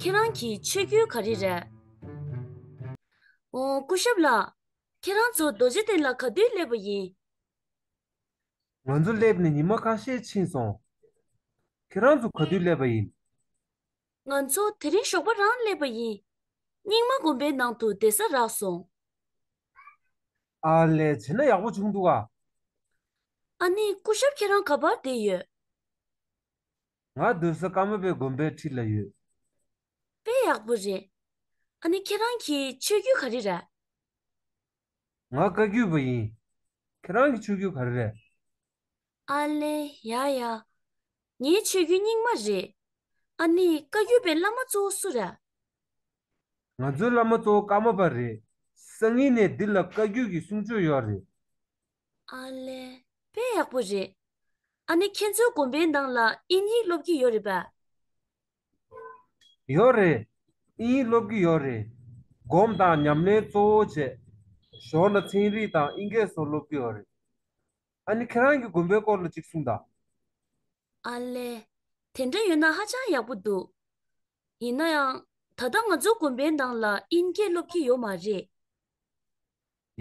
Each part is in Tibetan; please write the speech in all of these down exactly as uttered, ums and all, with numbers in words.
ཁྱེད་རང་གི་ཆོས་བརྒྱུད་ག་རེ་རེད། ཨོ། སྐུ་ཞབས་ལགས། ཁྱེད་རང་ཚོ་རྡོ་རྗེ་གདན་ལ་ག་དུས་སླེབས་པ་ཡིན། ང་ཚོ་སླེབས་ནས་ཉི་མ་ཁ་ཤས་ཕྱིན་སོང་། ཁྱེད་རང་ཚོ་ག་དུས་སླེབས་པ་ཡིན། ང་ཚོ་དེ་རིང་ཞོགས་པ་རང་སླེབས་པ་ཡིན། རྙིང་མ་དགོན་པའི་ནང་དུ་བསྡད་ས་རག་སོང་། ཨ་ལས། བྱས་ན་ཡག་པོ་བྱུང་འདུག་ག། ཨ་ནི་སྐུ་ཞབས་ཁྱེད་རང་ག་པར་བསྡད་ཡོད། ང་སྡོད་ས་ཀརྨ་པའི་དགོན་པའི་འཁྲིས་ལ་ཡོད། དཔེ་ཡག་པོ་རེད། ཨ་ནི་ཁྱེད་རང་གི་ཆོས་བརྒྱུད་ག་རེ་རེད། ང་བཀའ་བརྒྱུད་པ་ཡིན། ཁྱེད་རང་གི་ཆོས་བརྒྱུད་ག་རེ་རེད། ཨ་ལེ། ཡ་ཡ། ངའི་ཆོས་བརྒྱུད་རྙིང་མ་རེད། ཨ་ནི་བཀའ་བརྒྱུད་པའི་བླ་མ་གཙོ་བོ་སུ་རེད། ང་ཚོའི་བླ་མ་གཙོ་བོ་ཀརྨ་པ་རེད། སང་ཉིན་ནས་འདི་ལ་བཀའ་བརྒྱུད་ཀྱི་གསུང་ཆོས་ཡོད་རེད། ཨ་ལེ། དཔེ་ཡག་པོ་རེད། ཨ་ནི་ཁྱེད་ཚོའི་དགོན་པའི་ནང་ལ་དབྱིན་ཡིག་སློབ་ཀྱི་ཡོད་རེད་པས། ཡོད་རེད། དབྱིན་ཡིག་སློབ་ཀྱི་ཡོད་རེད། སྒོམ་དང་ཉམས་ལེན་གཙོ་བོ་བྱས། ཞོར་ལ་ཚན་རིག་དང་དབྱིན་སྐད་སོགས་སློབ་ཀྱི་ཡོད་རེད། ཨ་ནི་ཁྱེད་རང་གི་དགོན་པའི་སྐོར་ལ་ཅིག་གསུངས་དང་། ཨ་ལེ། དེ་འདྲ་ཡོད་ན་ཧ་ཅང་ཡག་པོ་འདུག། ཡིན་ན་ཡང་། ད་ལྟ་ང་ཚོའི་དགོན་པའི་ནང་ལ་དབྱིན་སྐད་སློབ་ཀྱི་ཡོད་མ་རེད། ཡ་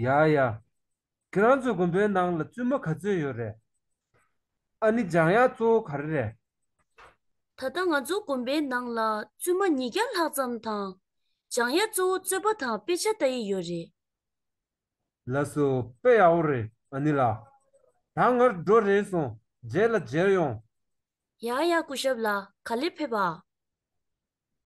ཡ། ཁྱེད་རང་ཚོའི་དགོན་པའི་ནང་ལ་བཙུན་མ་ག་ཚོད་ཡོད་རེད། ཨ་ནི་སྦྱང་ཡག་གཙོ་བོ་ག་རེ་རེད། ད་ལྟ་ང་ཚོའི་དགོན་པའི་ནང་ལ་བཙུན་མ་ཉིས་བརྒྱ་ལྷག་ཙམ་དང་། སྦྱང་ཡག་གཙོ་བོ་རྩོད་པ་དང་དཔེ་ཆ་ལྟ་ཡི་ཡོད་རེད། ལགས་སོ། དཔེ་ཡག་པོ་རེད། ཨ་ནི་ལགས། ད་ང་འགྲོ་རན་སོང་། རྗེས་ལ་མཇལ་ཡོང་། ཡ་ཡ། སྐུ་ཞབས་ལགས། ག་ལེར་ཕེབས་ཨ།